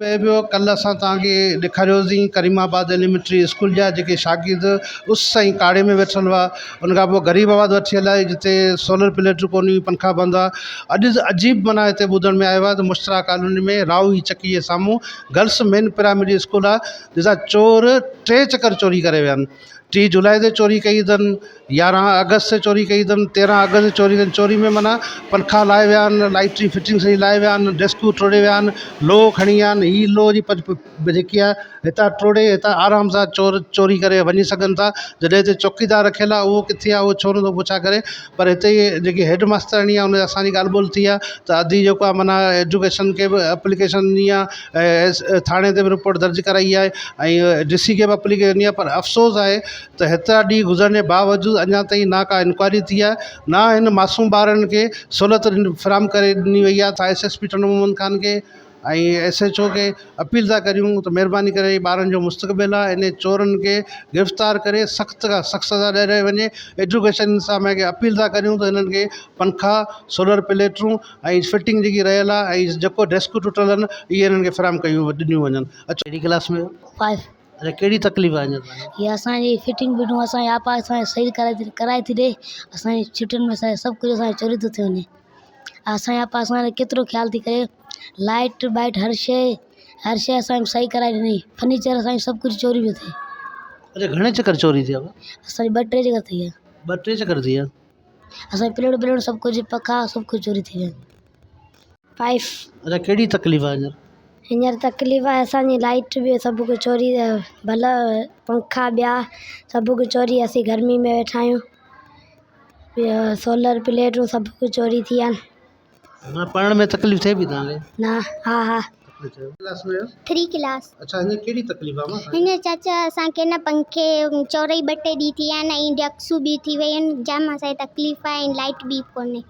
پئي پيو ڪلهه اسان توهان کي ڏيکاريوسين ڪريم آباد ايليمينٽري اسڪول جا جيڪي شاگرد اس ۽ ڪاڙي ۾ ويٺل هئا ان کان پوءِ غريب آباد وٺي هليا جتي سولر پليٽون ڪونه هيون پنکا بند هئا اڄ عجيب معنيٰ هتي ٻڌڻ ۾ آيو آهي ته مشترا ڪالوني ۾ راهوئي چڪي جي سامهون گرلس مين پرائمري اسڪول آهي جتان چور ٽي چڪر چوري ڪري ويا آهن ٽي جولاءِ تي چوري ڪئي اٿن يارهن آگسٽ تي چوري ڪئي اٿن تيرهن آگسٽ تي چوري اٿن چوري ۾ معنيٰ پنکا لاهي ويا آهن لائيٽ جي فٽنگ سڄي لاهي ويا آهن ڊيسڪون ٽوڙي ويا آهن لوهه کڻي ويا آهن هي لوهه جي جيڪي آهي هتان ٽوڙي هتان آرام سان چور چوري ڪري وڃي سگهن ٿا جڏهن هتي چوڪيدار رکيل آهي اهو ڪٿي آهي اهو ڇو نٿو پڇا ڪري پر هتي جيڪي هيڊ ماسترڻي آهي ان سان اسان جي ڳالهه ٻولهه ٿي آهي ته اڌ جيڪو آهي معنيٰ ايجوڪيشن کي به ايپليڪيشن ڏني آهي ۽ ٿاڻي تي به رپورٽ درج ڪرائي آهي ۽ ڊي سي کي به ايپليڪيشن ڏني آهي پر افسوس آهي ته هيترا ڏينهن گذرڻ جي باوجود اڃا تائين نه ڪا انڪوائري ٿي آهي نه هن معصوم ٻارن کي سهولت فراهم ڪري ڏني وئي آهي S S P Tando Muhammad Khan کي ۽ ايس ايڇ او کي اپيل ٿا ڪريون ته مهرباني ڪري هي ٻارن جو مستقبل آهي ان چورن کي گرفتار ڪري سخت کان سخت سزا ڏياري وڃي ايجوڪيشن سان اپيل ٿا ڪريون ته هنن کي پنکا سولر پليٽون ۽ فٽنگ جيڪي رهيل آهي ۽ جيڪو ڊيسڪون ٽٽل آهن اهي هنن کي فراهم ڪيون ڏنيون وڃن اڇا ڪهڙي ڪلاس ۾ فائيو. اڇا ڪهڙي تڪليف آهي هينئر توهان کي؟ هي اسان جي فٽنگ بٽنگ اسان جي آپا اسان جي صحيح ڪرائي ٿي ڪرائي ٿي ڏي اسان جي ڇٽين ۾ اسان جي سڀ ڪجهه اسان جي چوري ٿو ٿي وڃي اسان جي آپا اسان جو ڪيترو خيال ٿي ڪري لائيٽ ٻائيٽ هر شيءِ هر شيءِ اسان جي صحيح ڪرائي ڏني فرنيچر اسان جو سڀ ڪجهه چوري پيو ٿئي. اڇا گهڻي چڪر چوري ٿيو؟ اسان جي ٻه ٽي چڪر ٿي ويا. ٻه ٽي چڪر ٿي ويا. اسان جي پليٽون بليٽون سڀ ڪجهه پکا سڀ ڪجهه چوري ٿي ويا. فائيو. اڇا ڪهڙي تڪليف آهي هينئر؟ هينئر تڪليف آهي اسان جي لائيٽ به سڀ ڪجهه چوري ڀلا پنکا ٻيا سڀ ڪجهه چوري اسين گرمي ۾ ويٺا آهيون ٻيو سولر پليٽون سڀ ڪجهه چوري ٿي ويا آهن. نه پڙهڻ ۾ تڪليف ٿئي پئي توهان کي؟ نه ها ها. ڪلاس ۾ آهيو؟ Three class. اڇا هينئر ڪهڙي تڪليف آهي مان؟ هينئر چاچا اسان کي نه پنکي چورئي ٻه ٽي ڏينهن ٿي ويا آهن ۽ ڊيڪسون به ٿي ويون آهن جام اسان کي تڪليف آهي ۽ لائيٽ به ڪونهي.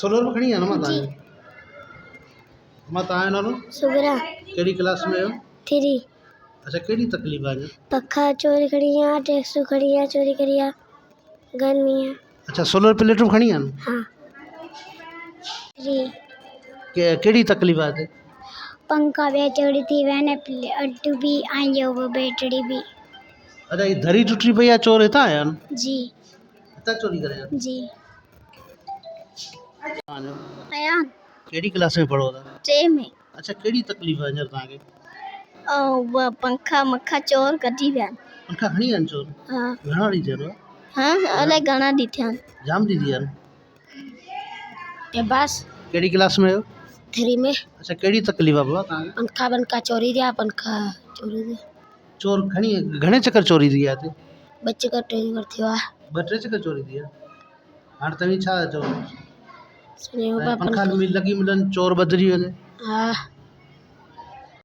سولر به کڻي ويا نه مان جي. توهان جو؟ مان توهان جو نالو؟ صغريٰ. ڪهڙي ڪلاس ۾ آهيو؟ ٿري. اڇا ڪهڙي تڪليف آهي هينئر؟ پکا چوري کڻي ويا ڊيسڪون کڻي ويا چوري ڪري ويا گرمي آ. اڇا سولر پليٽون کڻي ويا آهن؟ ها. ٿري. ڪهڙي تڪليف آهي هتي؟ پنکا ٻيا چوري ٿي ويا آهن پليٽ به ۽ اهو بيٽري به. اڇا هي دري ٽٽي پئي آهي چور هتان آيا آهن؟ جي. هتان چوري ڪري ويا آهن؟ جي. توهان جو؟ ايان. ڪهڙي ڪلاس ۾ پڙهو ٿا؟ ٽي ۾. اڇا ڪهڙي تڪليف آهي هينئر توهان کي؟ او پنکا مکا چور ڪڍي ويا آهن. پنکا کڻي ويا آهن چور؟ ها. گهڻا ڏينهن ٿيا اٿو؟ ها الائي گهڻا ڏينهن ٿيا آهن. جام ڏينهن ٿي ويا آهن. عباس. ڪهڙي ڪلاس ۾ آهيو؟ ٿري ۾. اڇا ڪهڙي تڪليف آهي بابا توهان کي؟ پنکا بنکا چوري ٿيا پنکا چوري ٿيا. چور کڻي گهڻي چڪر چوري ٿي آهي هتي؟ ٻه چڪر ٽي چڪر ٿيو آهي. ٻه ٽي چڪر چوري ٿي آهي. هاڻي توهين ڇا چئو؟ پنکا لڳي ملن چور بدلجي وڃي. ها.